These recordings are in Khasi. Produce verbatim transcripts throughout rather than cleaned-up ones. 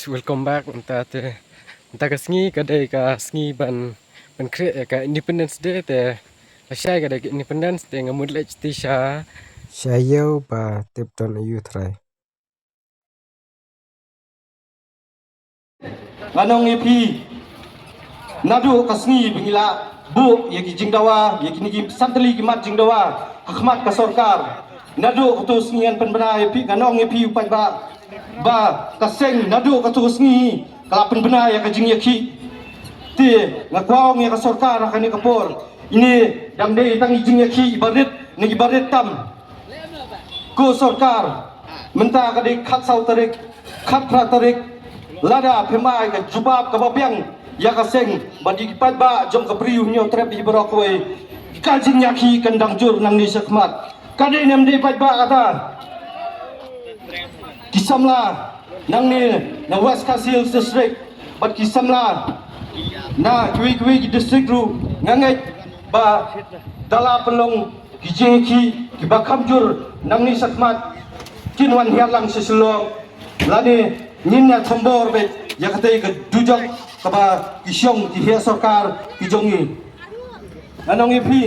Welcome back. Mynta te, mynta ka sngi ka dei ka sngi ban, ban pynkhreh ïa ka Independence Day te. Lashai ka dei ka Independence Day, nga mut leit sha, sha ïew ba tip don aïu trai. Ngan ong ïa phi, naduh ka sngi ba ngi la buh ïa ki jingdawa, ïa kine ki san tylli ki mat jingdawa ha khmat ka sorkar, naduh kato sngi ngan pynbna ïa phi, ngan ong ïa phi u paidbah, ba ka seng naduh kato sngi ka la pynbna ïa ka jingïakhih. Te nga kwah ong ïa ka sorkar ha kane ka por, ine dang dei tang i jingïakhih iba rit ne iba rit tam. Ko sorkar, mynta ka dei khatsaw tarik, khatphra tarik, lada phim ai ka jubab kaba biang ïa ka seng bad ïa ki paidbah jong ka Bri u Hynñiewtrep hi baroh kawei, ka jingïakhih kan dang jur nangne shakhmat. Ka dei ne ym dei paidbah kata? Ki samla nangne na West Khasi Hills District bad ki samla na kiwei kiwei ki district ruh, nga ngeit ba da la pynlong ki jingïakhih kiba kham jur nangne shakhmat, kin wan hiar lang sha Shillong lane ngin ïa thombor beit ïa katei ka dujok kaba ki shong ki heh sorkar ki jong ngi. Ngan ong ïa phi,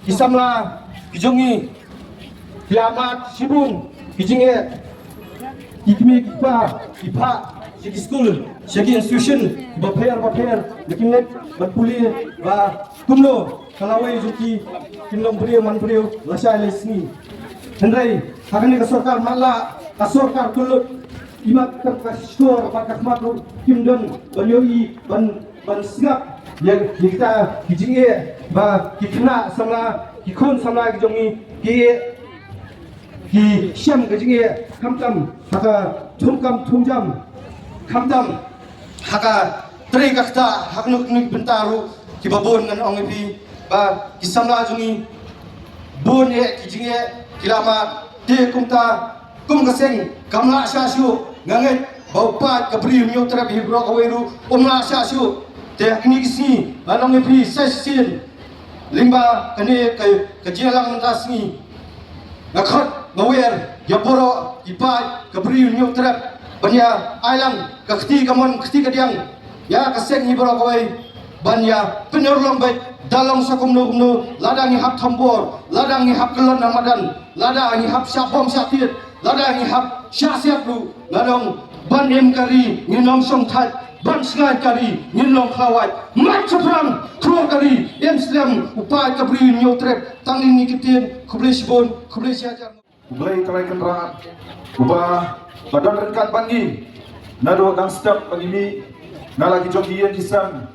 ki samla ki jong ngi ki la mad shibun ki jingeh. Ki kmie ki kpa ki phah sha ki skul, sha ki institution kiba pher ba pher, la ki ngeit ban pule ba kumno ka lawei jong ki kin long briew man briew lashai lai sngi. Hynrei ha kane ka sorkar matlah, ka sorkar kyllut, imat ka shkor bad ka khmat ruh kim don ban ïohi ban ban sngap ïa, ïa kita ki jingeh ba ki khynnah samla, ki khun samla ki jong ngi ki eh, ki shem ka jingeh khamtam ha ka thungkam thungjam, khamtam ha ka trei ka ktah, ha kano kano bynta ruh kiba bun. Ngan ong ïa phi ba ki samla jong ngi bun eh ki jingeh ki la mad. Te kumta kum ka seng kam lah shah shuh, nga ngeit ba u paid ka Bri u Hynñiewtrep hi baroh kawei ruh um lah shah shuh. Te ha kine ki sngi ngan ong ïa phi sa shisien lyngba kane ka, ka jingïalang mynta sngi, nga khot nga wer ïa baroh ki paid ka Bri u Hynñiewtrep ban ïa ai lang ka kti kamon kti kadiang ïa ka seng hi baroh kawei ban ïa pynurlong beit. Da long sa kumno kumno, lada ngi hap thombor, lada ngi hap kyllon ha madan, lada ngi hap shah bom shah tied, lada ngi hap shah siat ruh, ngan ong ban im ka ri ngin ym shong thait, ban sngewbha ka ri ngin long khlawait. Mat shaphrang khlur ka ri, im slem u paid ka Bri u Hynñiewtrep. Tang kine ki ktien, khublei shibun, khublei shihajar. U Blei Trai Kynrad uba, ba don ryngkat bad ngi naduh dang step ba ngi mih na la ki jong ki ïing ki sem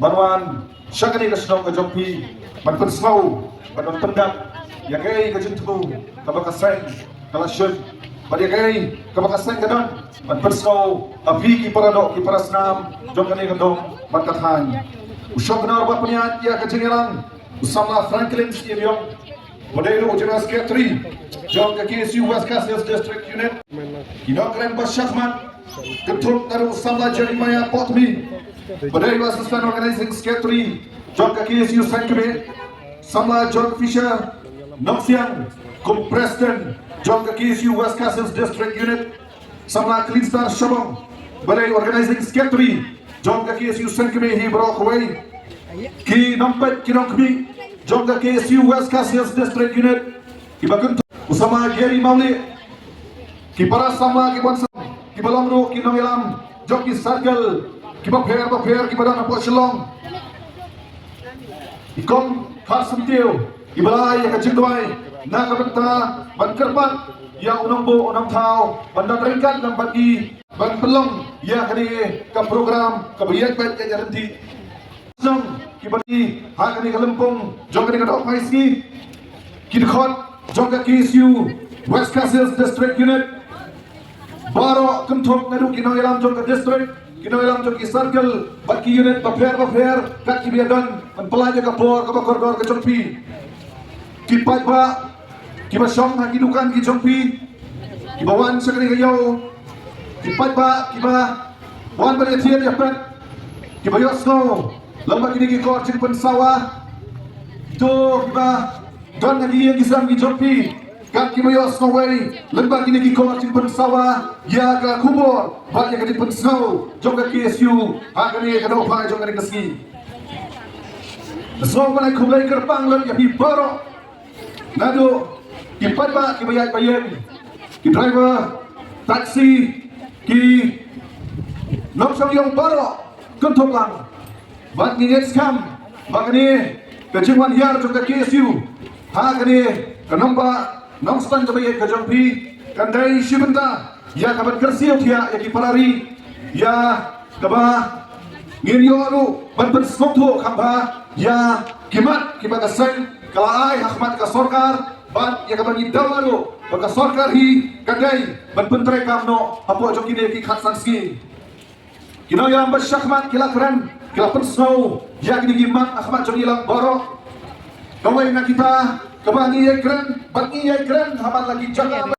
ban wan sha kane ka shnong ka jong phi ban pynsngew, ban pyndap ïa kaei ka jingthmu kaba ka seng ka la shun bad ïa kaei kaba ka seng ka don, ban pynsngew ha phi ki para doh ki para snam jong kane ka dong bad ka thaiñ. U shong kynnoh ba pynïaid ïa ka jingïalang u samla Franklin Syiemiong, ba dei ruh u General Secretary jong ka K S U West Khasi Hills District Unit. Ki nongkren ba shakhmat, kynthup na ruh u samla Jeremiah Potmi, ba dei ruh Assistant Organizing Secretary jong ka K S U Saiñkmeh, samla John Fisher Nongsiang kum President jong ka K S U West Khasi Hills District Unit, samla Clean Star Shabong, ba dei Organizing Secretary jong ka K S U Saiñkmeh hi baroh kawei. Ki nongpeit ki nongkhmih jong ka K S U West Khasi Hills District Unit, kiba kynthup u samla Gary Mawlieh, ki para samla ki ban sam, kiba long ruh ki nongïalam jong ki circle kiba pher ba pher kiba don hapoh Shillong. I Kong Kharsyntiew, iba la ai ïa ka jingduwai na ka bynta ban kyrpad ïa u nongbuh u nongthaw ban don ryngkat lang bad ngi ban pynlong ïa kane ka program kaba ïaid beit ïaid ryntih. Shnong kiba dei ha kane ka lympung jong kane ka dohphai sngi, ki dkhot jong ka K S U West Khasi Hills District Unit, baroh kynthup naduh ki nongïalam jong ka district, ki nongïalam jong ki circle bad ki unit bapher bapher, kat kiba ïadon ban pynlait ïa ka por kaba kordor ka jong phi. Ki paidbah kiba shong ha ki dukan ki jong phi, kiba wan sha kane ka ïew, ki paidbah kiba wan ban ïathied ïapeit, kiba ïohsngew lyngba kine ki kor jingpynsawa, kito kiba don ha ki ïing ki sem ki jong phi, Kat kiba ïohsngew wei lyngba kine ki khubor jingpynsawa ïa ka khubor bad ïa ka jingpynsngew jong ka K S U ha kane ka daw phai jong kane ka sngi. Sngewbha ban ai khublei kyrpang lut ïa phi baroh, naduh ki paidbah kiba ïaid ba ïeng, ki driver taxi, ki nongshong ïong baroh, kynthup lang. Bad ngi ngeit skhem ba kane ka jingwan hiar jong ka K S U ha kane ka nongbah nongstad kaba ïeit ka jong phi kan dei shi bynta ïa ka ban kyrsiew thiah ïa ki para ri, ïa kaba ngin ïoh ruh ban pynsngewthuh kham bha ïa ki mat kiba ka seng ka la ai ha khmat ka sorkar, bad ïa kaba ngi dawa ruh ba ka sorkar hi ka dei ban pyntreikam noh hapoh jong kine ki khatsan sngi. Ki nongïalam ba shakhmat ki la kren, ki la pynsngew ïa kine ki mat ha khmat jong ngi lang baroh. Kawei na kita kaba ngi ïai kren, ba ngi ïai kren ha man la ki jaka ba,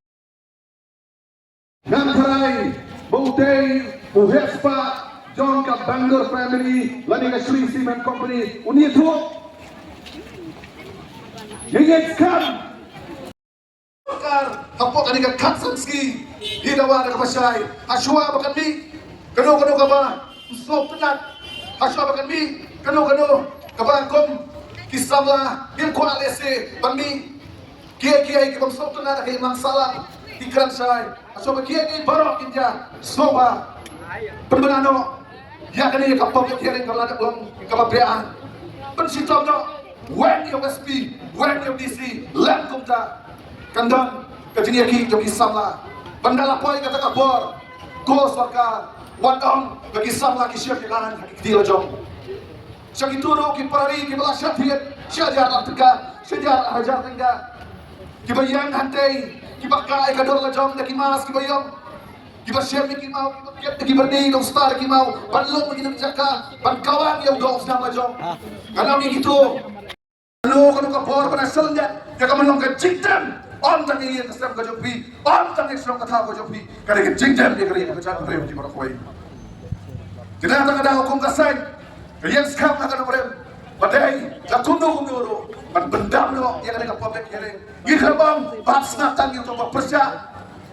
ngan tharai ba utei u heh spah jong ka Bangalore family lane ka Shree Cement Company un ïathuh. Ngi ngeit skhem sorkar hapoh kane ka khatsan sngi, hi dawa da kaba shai, ha shuwa ba kan mih kano kano kaba ym sngewtynnat, ha shuwa ba kan mih kano kano kaba kum ki samla ngim kwah lehse ban mih, kiei kiei kiba ym sngewtynnat ha ka imlang sahlang, ki kren shai. Ha shuwa ba kiei kiei baroh kin ïa sngewbha pynbna noh ïa kane ka public hearing kaba la dep long kaba beaiñ. Pynshitom noh, wan ïa u S P, wan ïa u D C, lem kumta. Kan don ka jingïakhih jong ki samla. Ban da la poi kata ka por, ko sorkar, wat ong ba ki samla ki shim ïa ka aiñ ha ki kti la jong. Sha kito ruh ki para ri kiba la shah thied shi hajar lak tyngka, shi hajar lak hajar tyngka, kiba ïeng hangtei, kiba kah ïa ka dur la jong da ki mask kiba ïong, kiba shem ïa ki maw, kiba kep ïa ki byrni, dong star ïa ki maw, ban lum ïa ki nong jaka, ban kawang ïa u doh u sdang la jong. Ngan ong ïa kito, kano kano ka por ba na sel ïa ka, ban long ka jingtem, ym tang ïa ka sem ka jong phi, ym tang ïa ka shnong ka thaw ka jong phi, ka dei ka jingtem ïa ka ri ka jaitbynriew jong baroh kawei. Te na kata ka daw kum ka seng, ka ïeng skhem ha ka nongrim ba dei la kumno kumno ruh ban pyndam noh ïa kane ka public hearing. Ngi khlem ong ba hap sngap tang ïa uto uba pyrshah,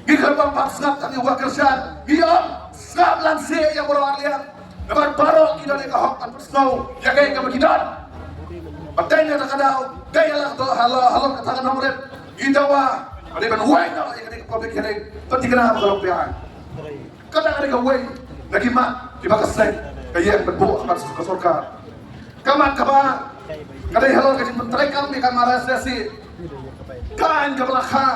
ngi khlem ong ba hap sngap tang ïa uba kyrshan, ngi ong sngap lang seh ïa baroh arliang. Namar baroh ki don ïa ka hok ban pynsngew ïa kaei kaba ki don. Ba dei na kata ka daw, dei ïa la ka halor, halor kata ka nongrim, ngi dawa ba dei ban wai noh ïa kane ka public hearing, ban thikna ba ka long beaiñ. Kata ka dei kawei na ki mat kiba ka seng ka ïeng ban buh ha khmat ka sorkar. Ka mat kaba ka dei halor ka jingpyntreikam ïa ka M R S S C. Ka aiñ kaba la kha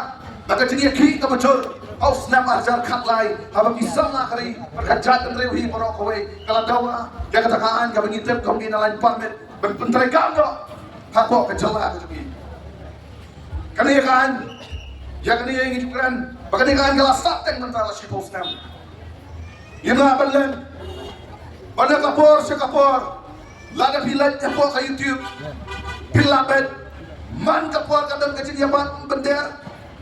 da ka jingïakhih kaba jur ha u snem ar hajar khatlai, haba ki samla ka ri bad ka jaitbynriew hi baroh kawei ka la dawa ïa kata ka aiñ kaba ngi tip kum ki Inner Line Permit ban pyntreikam noh hapoh ka jylla ka jong ngi. Kane ka aiñ, ïa kane ngi ju kren ba kane ka aiñ ka la sah teng mynta la shiphew snem. Ngim lah ban len ba na ka por sha ka por, lada phi leit hapoh ka YouTube phin lah bet. Man ka por ka don ka jingïabat mynder,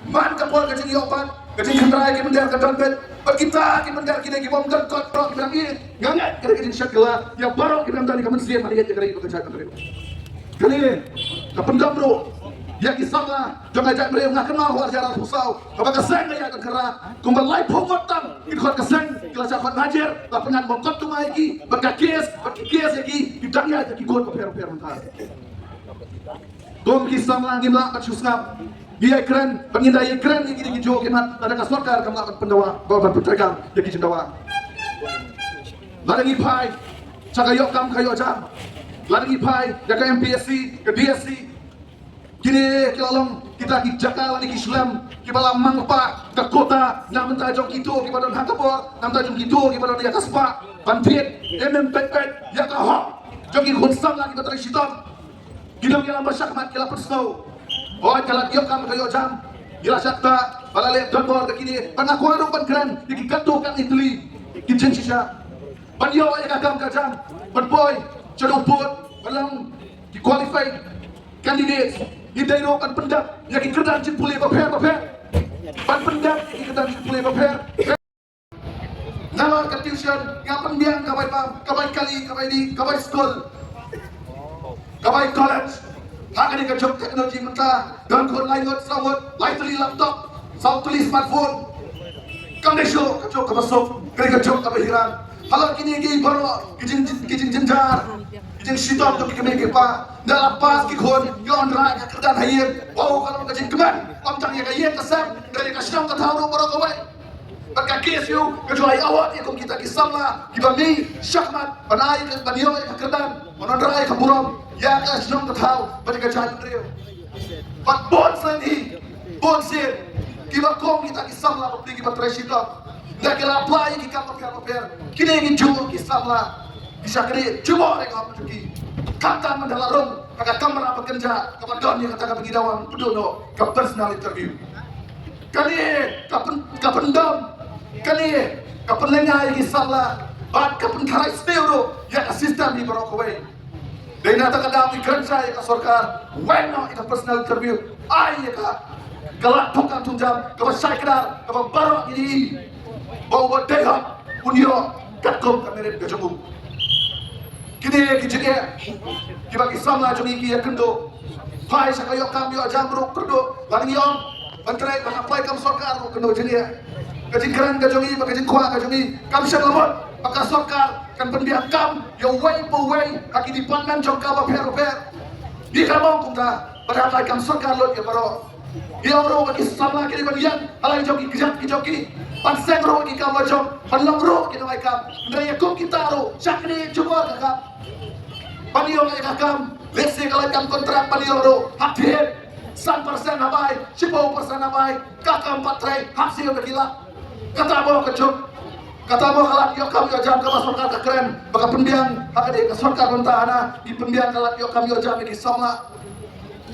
man ka por ka jingïohbat, ka jingkynrai ki mynder ka don bet. Bad kita ki mynder kine ki bym don kot baroh kiba nang ïeit. Nga ngeit ka dei ka jingshet kylla ïa baroh kiba nang don ïa ka mynsiem ban ïeit ïa ka ri bad ka jaitbynriew. Kane ka pyndem ruh ïa ki samla jong ka jaitbynriew. Nga kynmaw ha u ar hajar arphew saw haba ka seng ka ïaid ban kyrpad kumba laiphew ngut tam ki dkhot ka seng ki la shah khot hajar, la pynngat mawkot thymmai ïa ki bad ka case, bad ki case ïa ki ki dang ïaid ha ki court bapher bapher mynta. Kum ki samla ngim lah ban shu sngap. Ngi ïai kren bad ngin da ïai kren ïa kine kijuh ki mat lada ka sorkar kam lah ban pyndawa, ban, ban pyntreikam ïa ki jingdawa. Lada ngi phai sha ka ïoh kam ka ïoh jam, lada ngi phai ïa ka M P S C, ka D S C, kine ki la long kita ki jaka lane ki shlem kiba la mang lypa ka quota na bynta jong kito kiba don ha ka bor, na bynta jong kito kiba don ïa ka spah ban thied, em, em, peit peit ïa ka hok jong ki khun samla kiba trei shitom. Ki nongïalam ba shakhmat ki la pynsngew. Hooid, ka la ïoh kam ka ïoh jam, ngi la shah ktah ba la leh donbor da kine. Bad nga kwah ruh ban kren ïa ki katto katne tylli ki jingshisha ban ïoh ïa ka kam ka jam, ban poi sha dewpud, ban long ki qualified candidates. Ngi dei ruh ban pyndep ïa ki kyrdan jingpule bapher bapher, ban pyndep ïa ki kyrdan jingpule bapher. Namar ka tuition, nga pynbiang ka bai pam, ka bai kali, ka bai dih, ka bai skul, ka bai college. Ha kane ka juk technology mynta, don khun lai ngut, saw ngut, lai tylli laptop, saw tylli smartphone. Kam dei shuh ka juk kaba suk, kane ka juk kaba hiran. Halor kine ki baroh ki jing, ki jingjynjar, ki jingshitom jong ki kmie ki kpa. Ynda la pass ki khun, ki wanrah ïa ka kyrdan ha ïing. Wow, ka long ka jingkmen, ym tang ïa ka ïing ka sem, hynrei ïa ka shnong ka thaw ruh baroh kawei. Bad ka K S U ka ju ai award ïa kum kita ki samla kiba mih shakhmat ban ai ka, ban ïoh ïa ka kyrdan, ban wanrah ïa ka burom ïa ka shnong ka thaw bad ïa ka jaitbynriew. Bad bun sien hi, bun sien kiba kum kita ki samla bapli kiba trei shitom, ynda ki la apply ïa ki kam bapher bapher, kine ki jong ki samla ki shakri jubor ïa ka hok jong ki. Khamtam ynda la rung ha ka kamra ba kynjah kaba don ïa kata kaba ngi dawa pynduh noh ka personal interview. Kane ka pyn, ka pyndam, kane ka pynlyngngai ïa ki samla bad ka pyntharai sniew ruh ïa ka system hi baroh kawei. Dei na kata ka daw ngi kren shai ïa ka sorkar, weng noh ïa ka personal interview, ai ïa ka, ka lad thungkam thungjam kaba shai kdar kaba baroh ngi i ba uba dei hok un ïoh katkum ka merit ka jong u. Kine ki jingeh kiba ki samla jong ngi ki ïakynduh. Phai sha ka ïoh kam ïoh jam ruh kyrduh, lada ngi ong ban trei ban apply kam sorkar ruh kynduh jingeh. Ka jingkren ka jong ngi bad ka jingkwah ka jong ngi kam shym la mut ba ka sorkar kan pynbiang kam ïa uwei pa uwei ha ki department jong ka bapher bapher. Ngi khlem ong kumta, ba dei apply kam sorkar lut ïa baroh. Ïa ruh ba ki samla ki dei ban ïeng ha la ki jong ki kjat ki jong ki, ban seng ruh ki kam la jong, ban long ruh ki nongai kam. Hynrei ïa kum kita ruh shakri jubor ka kam. Ban ïoh ïa ka kam, lehse ka la kam kontrak ban ïoh ruh hap thied san percent ha bai, shiphew percent ha bai, ka kam pat trei hap siew da ki lak. Kata mo ka juk, kata mo ka lad ïoh kam ïoh jam kaba sorkar ka kren ba ka pynbiang ha ka dei ka sorkar mynta hana, ngi pynbiang ka lad ïoh kam ïoh jam ïa ki samla.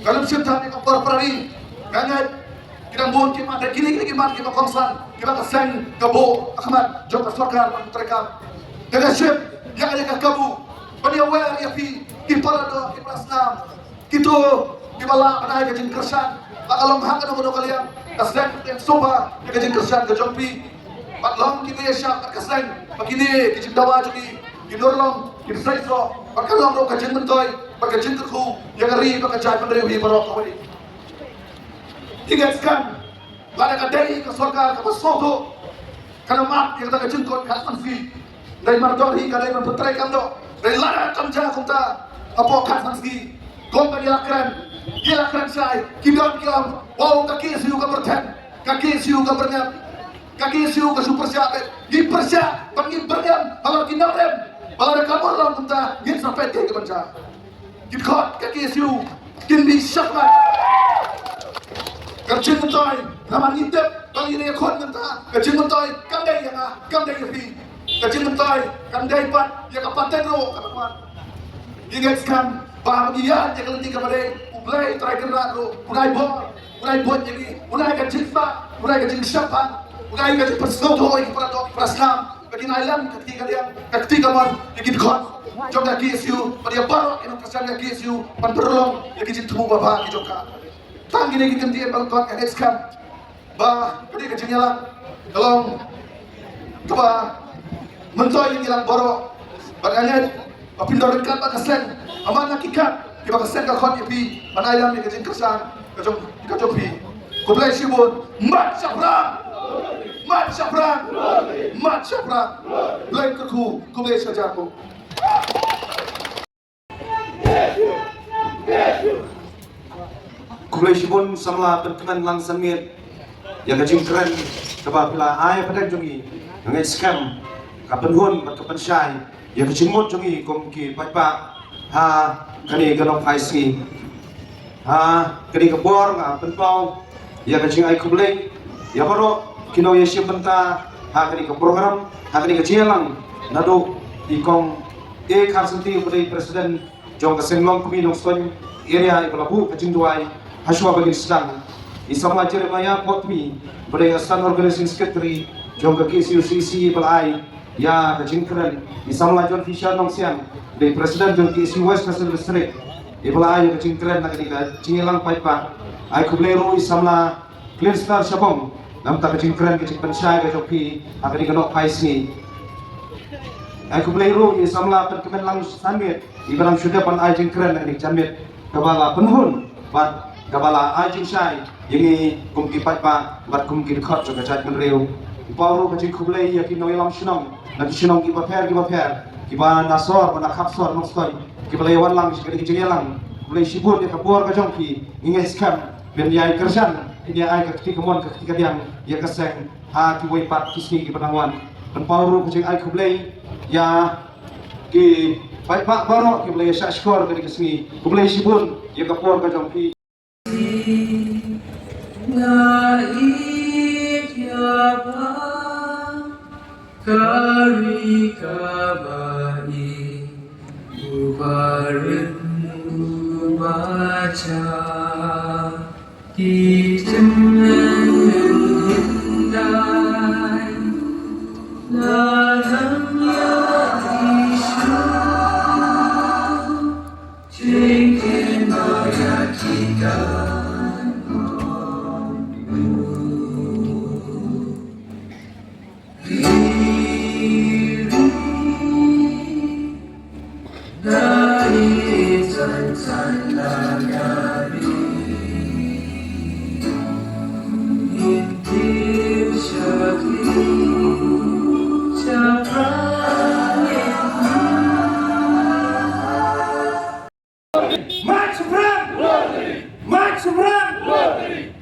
Ka lum shim than ïa ka por prari. Nga ngeit ki dang bun ki mat, kine kine ki mat kiba kongsan kiba ka seng ka buh ha khmat jong ka sorkar ban trei kam. Te nga shim ïa ka dei ka kabu ban ïa wer ïa phi ki para doh ki para snam. Kito kiba lah ban ai ka jingkyrshan, la ka long ha kano kano ka liang, ka seng ka sngewbha ïa ka jingkyrshan ka jong phi. Bad long kiba ïashah bad ka seng ba kine ki jingdawa jong ngi kin urlong, kin seisoh, bad kan long ruh ka jingmyntoi bad ka jingkyrkhu ïa ka ri bad ka jaitbynriew hi baroh kawei. Ki ngeit skhem, lada ka dei ka sorkar kaba sngewthuh, kan ym ap ïa kata ka jingkut khatsan sngi. Dei mardor hi ka dei ban pyntrei kam doh. Dei lada kam jia kumta hapoh khatsan sngi, kum ba ngi la kren, ngi la kren shai, ki don ki ong, wow, ka K S U ka byrthen, ka K S U ka byrngem, ka K S U ka shu pyrshah beit. Ngi pyrshah ban ngi byrngem halor ki nongrim, ba lada ka mut long kumta ngin sa peit kaei kaban jia. Ki dkhot ka K S U kin mih shakhmat. Ka jingmyntoi, namar ngi tip ba ngi dei khot mynta, ka jingmyntoi kam dei ïa nga, kam dei ïa phi. Ka jingmyntoi kam dei pat ïa ka pateng ruh kaba wan. Ngi ngeit skhem ba haba ngi ïaid ïa ka lynti kaba dei, U Blei Trai Kynrad ruh un ai bor, un ai buit ïa ngi, un ai ka jingpang, un ai ka jingshemphang, un ai ka jingpynsngewthuh ïa ki para doh ki para snam. Ba kin ai lang ka kti ka liang, ka kti ka mon ïa ki dkhot jong ka K S U, bad ïa baroh ki nongkyrshan ka K S U ban pynlong ïa ki jingthmu babha ki jong ka. Tang kine ki kyntien ba lyngkot, nga ngeit skhem ba ka dei ka jingïalang ka long kaba myntoi ïa ngi lang baroh. Bad nga ngeit ba phin don ryngkat bad ka seng, ha man la ki kat kiba ka seng ka khot ïa phi ban ai lang ïa ka jingkyrshan ka jong, ka jong phi. Khublei shibun. Mat shaphrang. Mat shaphrang. Mat shaphrang. Blei kyrkhu. Khublei shihajar nguh. Khublei shibun samla Pynkmen Langsanmiet ïa ka jingkren kaba phi la ai ha pdeng jong ngi. Nga ngeit skhem ka pynhun bad ka pynshai ïa ka jingmut jong ngi kum ki paidbah ha kane ka nongphai sngi. Ha kane ka por nga pynpaw ïa ka jingai khublei ïa baroh ki nongïashim bynta ha kane ka program, ha kane ka jingïalang, naduh i Kong A Kharsanti uba dei President jong ka Seng Longkmie Nongstoiñ Area iba la buh ka jingduwai hashwa ba ngin sdang, i samla Jeremiah Potmi uba dei Assistant Organizing Secretary jong ka K S U C C iba la ai ïa ka jingkren, i samla John Fisher Nongsian, dei President jong K S U West Khasi Hills District, iba la ai ïa ka jingkren na kane ka jingïalang paidbah. Ai khublei ruh i samla Clinster Shabong namar ka jingkren ka jingpynshai ka jong phi ha kane ka nongphai sngi. Ai khublei ruh i samla Pynkmen Langsanmiet iba dang shu dep ban ai jingkren na kane ka janmiet. kaba la pynhun bad kaba la ai jingshai ïa ngi kum ki paidbah bad kum ki dkhot jong ka jaitbynriew. Ngi paw ruh ka jingkhublei ïa ki nongïalam shnong na ki shnong kiba pher kiba pher, kiba na sor bad na khap sor Nongstoiñ, kiba la ïa wan lang sha kane ka jingïalang. Khublei shibun ïa ka bor ka jong ki. Ngi ngeit skhem ban ïai kyrshan, ban ïai ai ka kti kamon ka kti kadiang ïa ka seng ha kiwei pat ki sngi kiba dang wan. Ngi paw ruh ka jingai khublei ïa ki paidbah baroh kiba la ïa shah shkor kane ka sngi. Khublei shibun ïa ka por ka jong phi. Nga ïeit ïa pha, ka ri kaba ïeit, u barim u bacha. Ki tymmen hyndai la dang ïa ki shu. Mat Supreme! Mat Supreme!